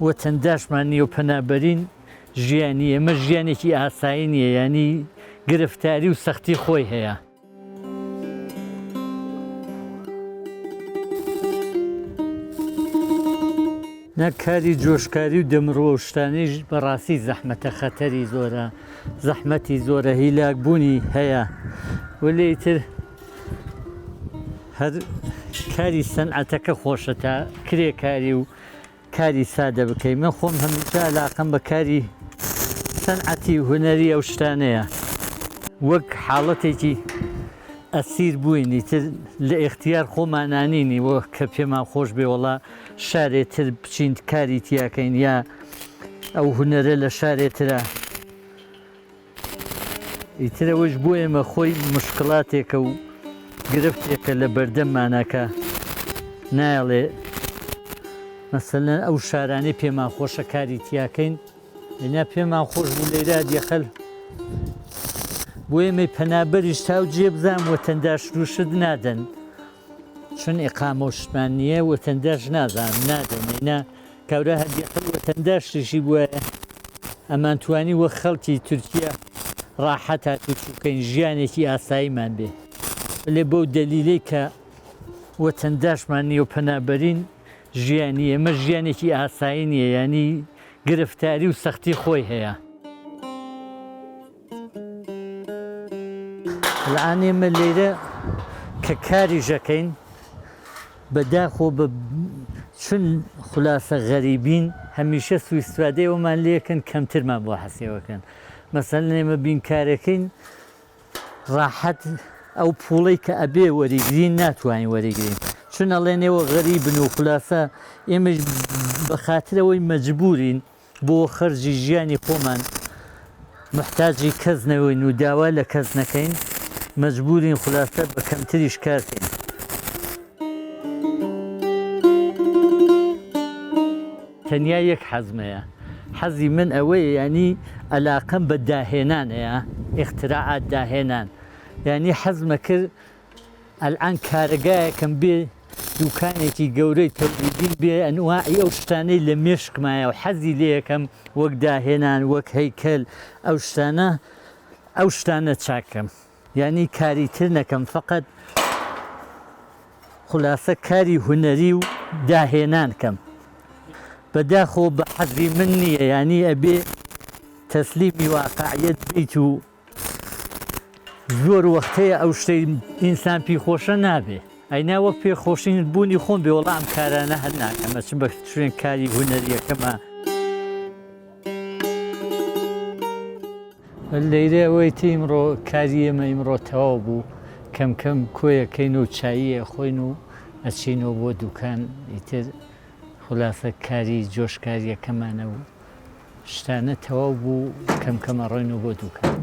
وەتەنداشمان نییە و پەنابەرین، ژیانی ئێمە ژیانێکی ئاسایی نییە، یانی گرفتاری و سەختی خۆی هەیە. نا کاری جۆشکاری و دەمڕوە و شتانەیش بەڕاستی زەحمەتە خەتەری زۆرە زەحمەتی زۆرە هیلاک بوونی هەیە وەلێ ئیتر هەر کاری سەنعەتەکە خۆشە تا کرێکاری و کاری سادە بکەی من خۆم هەمیشە ئەلاقەم بە کاری سەنعەتی و هونەری ئەو شتانەیە وەک حاڵەتێکی ئەسیر بووین ئیتر لە ئیختیار خۆمانانینی وە کە پێمان خۆش بێ وەڵا شارێ تر بچین کاری تیاکەین یا ئەو هونەرە لە شارێ ترە ئیتر ئەوەیش بۆ ئێمە خۆی مشکڵاتێکە و گرفتێکە لە بەردەممانا کە نایەڵێ مەسەلەن ئەو شارانەی پێمان خۆشە کاری تیاکەین ئینا پێمان خۆش بوو لەیرا دیەخەل بۆ ئێمەی پەنابەریش تاو جێ بزانم وەتەنداش رووشت نادەن چون ئیقامە و شتمان نییە وەتەنداش نازانم نادەن ئینا کابرا هەردیقەی وەتەنداشتیشی بوایە ئەمانتوانی وەک خەڵکی تورکیە ڕاحەت هاتوچو بکەین ژیانێکی ئاساییمان بێ وەلێ بەو دەلیلەی کە وەتەنداشمان نییە و پەنابەرین ژیانی ئێمە ژیانێکی ئاسایی نییە یانی گرفتاری و سەختی خۆی هەیە. الان ئێمە لێرە کە کاریش ئەکەین بەداخۆ بە چون خولاسە غەریبین هەمیشە سویستفادەی ئەومان لێکەن کەمترمان بۆ حەسێوەکەن مەسەلەن ئێمە بین کارەکەین ڕاحەت ئەو پوڵەی کە ئەبێ وەریگرین ناتوانین وەریگرین چون ئەڵێن ئێوە غەریبن و خولاسە ئێمەش بە خاترەوەی مەجبورین بۆ خەرجی ژیانی خۆمان موحتاجی کەس نەوین و داوا لە کەس نەکەین، مەجبوورین خولاسە بە کەمتریش کار کەین. تەنیا یەک حەزم هەیە، حەزی من ئەوەیە یانی ئەلاقەم بە داهێنان هەیە، ئیختراعات داهێنان، یانی حەزمە کرد ئەلئان کارەگایەکم بێ دوکانێکی گەورەی تەولیدیم بێ ئەنواعی ئەو شتانەی لە مێشکمایە و حەزی لێیەکەم وەک داهێنان وەک هەیکەل ئەو شتانە ئەو شتانە چاککەم یانی کاری تر نەکەم فەقەت خولاسە کاری هونەری و داهێنان کەم بەداخەوە بە حەزی من نییە یانی ئەبێ تەسلیمی واقعیەت بیت و زۆر وەختەیە ئەو شتەی ئینسان پی خۆشە نابێ ئەینا وەک پێ خۆشین بوونی خۆم بێ وەڵا ئەم کارانە هەر ناکەم ئەچم بە شوێن کاری هونەریەکەمە. لەیرە ئەوەی تی ئیمڕۆ کاری ئێمە ئیمڕۆ تەواو بوو کەم کەم کۆیەکەین و چایی ئەخۆین و ئەچینەوە بۆ دوکان ئیتر خولاسە کاری جۆشکاریەکەمانە و شتانە تەواو بوو کەم کەم ئەڕۆینەوە بۆ دوکان.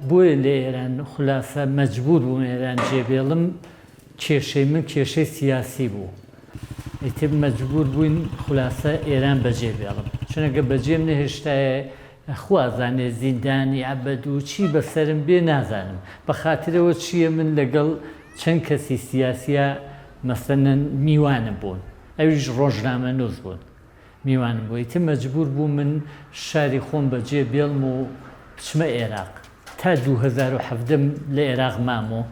بۆیە لە ئێران خولاسە مەجبوور بووم ئێران جێبێڵم کێشەی من کێشەی سیاسی بوو ئیتر مەجبوور بووین خولاسە ئێران بەجێ بێڵم چونەگە بەجێم نەهێشتایە خوا زانێ زیندانی ئەبەد و چی بەسەرم بێ نازانم بە خاترەوە چیە من لەگەڵ چەند کەسی سیاسیا مەسەنەن میوانم بوون ئەویش ڕۆژنامەنووس بوون میوانم بوو ئیتر مەجبوور بووم من شاری خۆم بەجێ بێڵم و بچمە ئێراق تا 2017 لە ئێراق مام و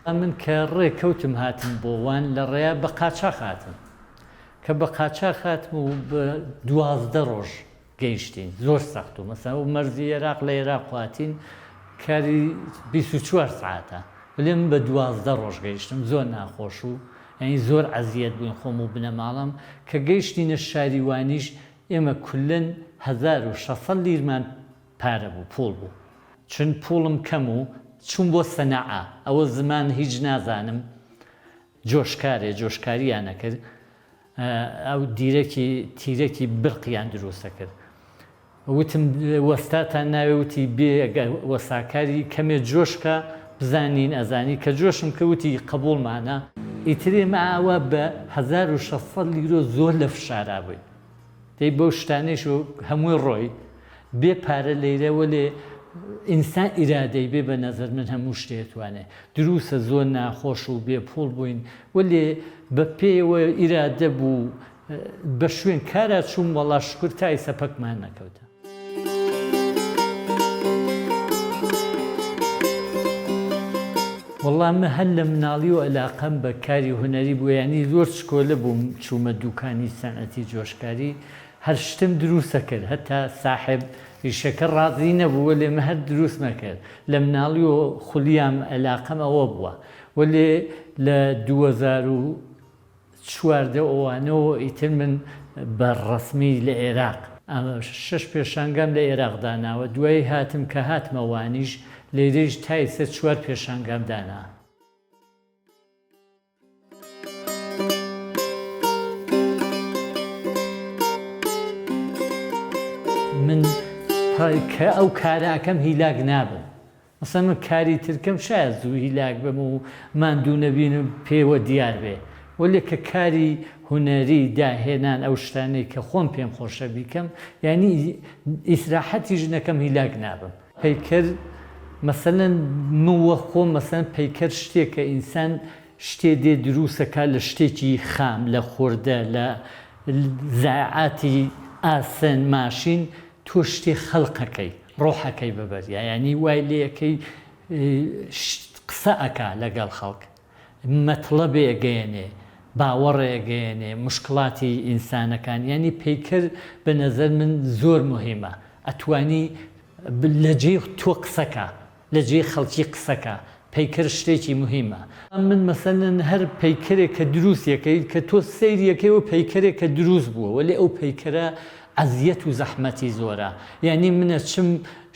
من کە ڕێ کەوتم هاتم بۆ وان لە ڕێیا بە قاچاخ هاتم کە بە قاچاخ هاتم و بە 12 ڕۆژ گەیشتین زۆر سەخت و مەسەن ئەو مەرزی ئێراق لە ئێراق هاتین کاری 24 سعاتە وەلێ من بە 12 ڕۆژ گەیشتم زۆر ناخۆش و یعنی زۆر ئەزیەت بووین خۆم و بنەماڵەم کە گەیشتینە شاری وانیش ئێمە کولەن 1600 لیرمان پارە بوو پوڵ بوو چون پوڵم کەم و چووم بۆ سەنعا ئەوە زمان هیچ نازانم جۆشکارێ جۆشکاریان ئەکرد ئەو دیرەکی تیرەکی برقیان دروست ئەکرد وتم وەستاتان ناوێ وتی بێ وەساکاری کەمێ جۆشکە بزانین ئەزانی کە جۆشم کرد وتی قبوڵمانە ئیتر ئێمە ئاوا بە 1600 لیرۆ زۆر لە فشارا بووین دەی بەو شتانەیش و هەمووی ڕۆی بێ پارە لەیرە وەلێ. ئینسان ئیرادەی بێ بە نەزەر من هەموو شتێ ئەتوانێ. دروسە زۆر ناخۆش و بێ پوڵ بووین وەلێ بە پێیەوە ئیرادە بوو بە شوێن کارا چووم وەڵا شوکر تا ئیسە پەکمان نەکەوتە. وەڵا من هەر لە مناڵیەوە ئەلاقەم بە کاری هونەری بووە یانی زۆر چکۆلە بووم چوومە دوکانی سەنعەتی جۆشکاری هەر شتم دروسەکرد هەتا ساحێب ئیشەکە ڕازی نەبوو وەلێ من هەر دروستمەکرد لە مناڵیەوە خولیام ئەلاقەم ئەوە بووە وەلێ لە 2014 ئەوانەوە ئیتر من بە ڕەسمی لە ئێراق شەش پێشانگام لە ئێراق داناوە دوایی هاتم کە هاتمە وانیش لێرەیش تا ئیسە چوار پێشانگام دانا. من کە ئەو کارە ئەکەم هیلاک نابم مەسەن من کاری ترکەم شاید زوو هیلاک بم و ماندوو نەبینم پێوە دیار بێ وەلێ کە کاری هونەری داهێنان ئەو شتانەی کە خۆم پێم خۆشە بیکەم یانی ئیسراحەتیش نەکەم هیلاک نابم. پەیکەر مەسەلەن من وەک خۆم مەسەلەن پەیکەر شتێکە ئینسان شتێ دێ دروسەکا لە شتێکی خام لە خوردە لە زایعاتی ئاسن ماشین تۆ شتێ خەلقەکەی ڕۆحەکەی بەبەریا یانی وای لێ ئەکەی قسە ئەکا لەگەڵ خەڵک مەتڵەبێ ئەگەیەنێ باوەڕێ ئەگەیەنێ موشکڵاتی ئینسانەکان یانی پەیکەر بە نەزەر من زۆر موهیمە ئەتوانی لە جێی تۆ قسەکا لە جێی خەڵکی قسەکا پەیکەر شتێکی موهیمە. من مەسەلەن هەر پەیکەرێک کە دروست یەکەی کە تۆ سەیری یەکەی ئەو پەیکەرێک کە دروست بووە وەلێ ئەو پەیکەرە ئەزیەت و زەحمەتی زۆرە یانی من ئەچم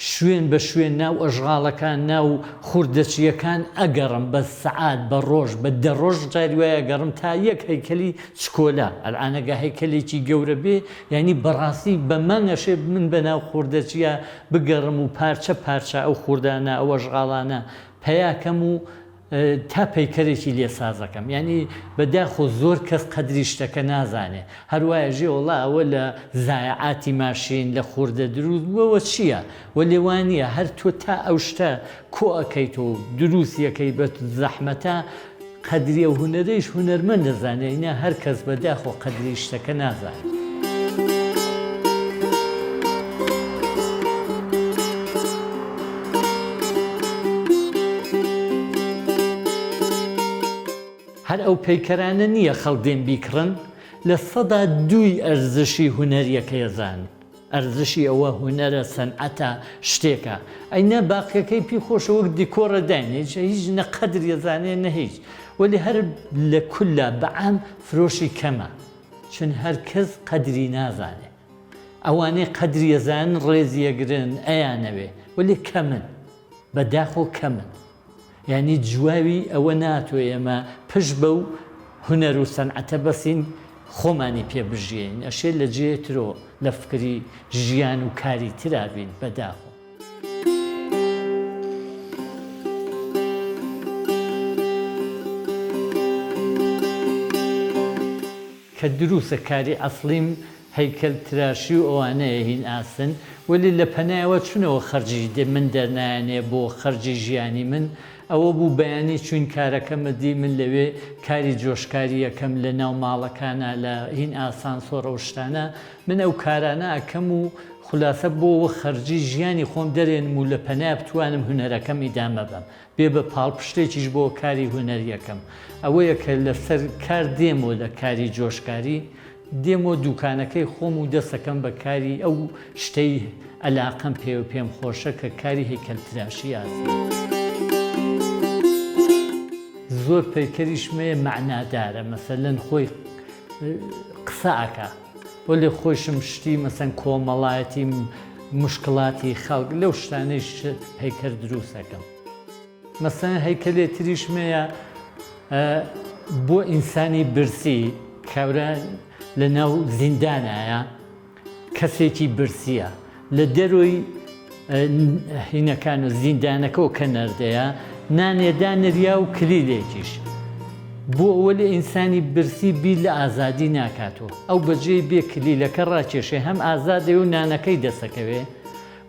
شوێن بە شوێن ناو ئەشغاڵەکان ناو خوردەچییەکان ئەگەڕم بە سەعات بە ڕۆژ بە دە ڕۆژ جاری وایە ئەگەڕم تا یەک هەیکەلی چکۆلە ئەلعان ئەگە هەیکەلێکی گەورە بێ یانی بەڕاستی بە مانگ ئەشێ من بە ناو خوردەچییا بگەڕم و پارچە پارچە ئەو خوردانە ئەو ئەشغاڵانە پەیا کەم و تا پەیکەرێکی لێ سازەکەم یانی بە داخۆ زۆر کەس قەدری شتەکە نازانێ هەر وایە ژێ وەڵا ئەوە لە زایعاتی ماشین لە خوردە دروست بووە وە چییە وەلێ وا نییە هەر تۆ تا ئەو شتە کۆ ئەکەیتەوە و دروستی ئەکەی بە زەحمەتە قەدری ئەو هونەرەیش هونەرمەند دەزانێ ئینا هەر کەس بە داخۆ قەدری شتەکە نازانێ. هەر ئەو پەیکەرانە نییە خەڵک دێن بیکڕن، 2% ئەرزشی هونەریەکەی ئەزانن. ئەرزشی ئەوە هونەرە سەنعەتە شتێکە ئەی نا باقیەکەی پی خۆشە وەک دیکۆرە داینێ هیچ نە قەدری ئەزانێ نە هیچ وەلی هەر لە کوللا بە عام فرۆشی کەمە چون هەر کەس قەدری نازانێ ئەوانەی قەدری ئەزانن ڕێزی ئەگرن ئەیانەوێ وەلی کەمن بە داخۆ کەمن. یانی جواوی ئەوە ناتۆ ئێمە پشت بەو هونەر و سەنعەتە بەسین خۆمانی پێ بژیێین ئەشێ لە جێ ترۆ لە فکری ژیان و کاری ترا بین بەداخۆ. کە دروسە کاری ئەسڵیم هەیکەل تراشی و ئەوانەیە هین ئاسن وەلی لە پەنایەوە چونەوە خەرجی من دەرنایەنێ بۆ خەرجی ژیانی من ئەوە بوو بەیانی چوین کارەکەمە دی من لەوێ کاری جۆشکاری ئەکەم لە ناو ماڵەکانا لە هین ئاسانسۆر ئەو شتانە من ئەو کارانە ئەکەم و خولاسە بۆ خەرجی ژیانی خۆم دەرێنم و لە پەنای بتوانم هونەرەکەم ئیدامە بەم بێ بە پاڵپشتێکیش بۆ کاری هونەریەکەم ئەوەیە کە لەسەر کار دێمەوە لە کاری جۆشکاری دێمەوە دوکانەکەی خۆم و دەسەکەم بە کاری ئەو شتەی ئەلاقەم پێوە پێم خۆشە کە کاری هەیکەلتراشی ئاسنە. زۆر پەیکەریشم هەیە مەعنادارە مەسەلەن خۆی قسە ئەکا وەلێ خۆیشم شتی مەسەن کۆمەڵایەتی موشکڵاتی خەڵک لەو شتانەیش پەیکەر دروست ئەکەم. مەسەن هەیکەلێ تریشم هەیە بۆ ئینسانی برسی کابرا لە ناو زیندانایە کەسێکی برسیە لە دەرۆی هینەکان و زیندانەکەەوە کە نەردەیە نانێ دانریا و کلیلێکیش بۆ ئەوە لە ئینسانی برسی بیر لە ئازادی ناکاتەوە ئەو بەجێی بێ کلیلەکە ڕاکێشێ هەم ئازادێ و نانەکەی دەسەکەوێ.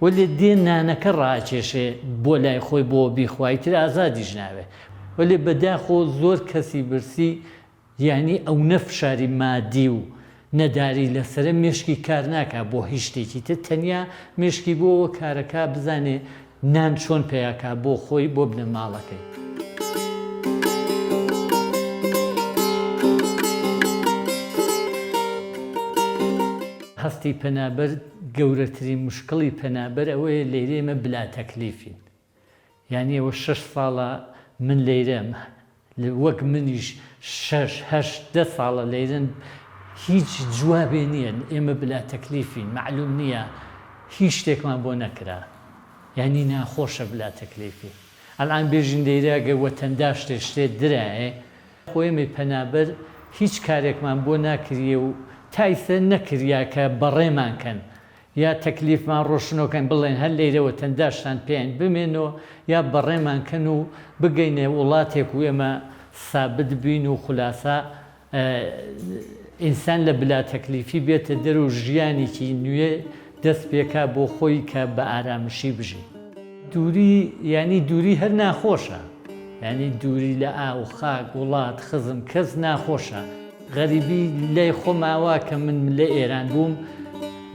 وەلێ دێ نانەکە ڕائەکێشێ بۆ لای خۆی بۆ بیخوا ئیتر ئازادیش ناوێ وەلێ بەداخۆ زۆر کەسی برسی یانی ئەونە فشاری مادی و نەداری لەسەرە مێشکی کار ناکا بۆ هیچ شتێکی تر تەنیا مێشکی بۆ ئەوە کارەکا بزانێ نان چۆن پەیا کا بۆ خۆی بۆ بنەماڵەکەی. هەستی پەنابەر گەورەترین مشکڵی پەنابەر ئەوەیە لەیرە ئێمە بلا تەکلیفین یانی ئەوە شەش ساڵە من لەیرەم وەک منیش شەش هەشت دە ساڵە لەیرەن هیچ جوابێ نییە ئێمە بلا تەکلیفین مەعلوم نییە هیچ شتێکمان بۆ نەکرا یانی ناخۆشە بلا تەکلیفی ئەلئان بێژین لەیرە گەر وەتەنداشتێ شتێ درایێ خۆ ئێمەی پەنابەر هیچ کارێکمان بۆ ناکریێ و تا ئیسە نەکریا کە بەڕێمان کەن یا تەکلیفمان ڕۆشنۆ کەن بڵێن هەر لەیرە وەتەنداشتان پێین بمێنۆ یا بەڕێمان کەن و بگەینە وڵاتێک و ئێمە سابت بین و خولاسە ئینسان لە بلاتەکلیفی بێتە دەر و ژیانێکی نوێ دەست پێکا بۆ خۆی کە بە ئارامشی بژی. دووری یانی دووری هەر ناخۆشە یانی دووری لە ئاو خاک وڵات خزم کەس ناخۆشە غەریبی لای خۆما وا کە من لە ئێران بووم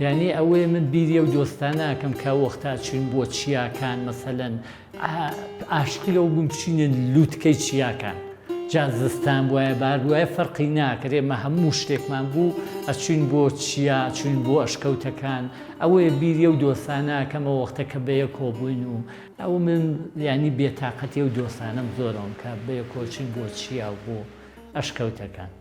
یانی ئەوەیە من بیری ئەو دۆستانە ئەکەم کە وەختا چوین بۆ چیاکان مەسەلەن ئاشقی ئەو بووم بچینە لوتکەی چیاکان جا زستان بوایە بار بوایە فەرقی ناکرد ئێمە هەموو شتێکمان بوو ئەچوین بۆ چیا ئەچوین بۆ ئەشکەوتەکان ئەوەیە بیری ئەو دۆستانە ئەکەم ئەو وەختە کە بەیەکۆ بووین و ئەو من یانی بێتاقەتی ئەو دۆستانەم زۆرەوەم کە بەیەکۆ چوین بۆ چیا و بۆ ئەشکەوتەکان.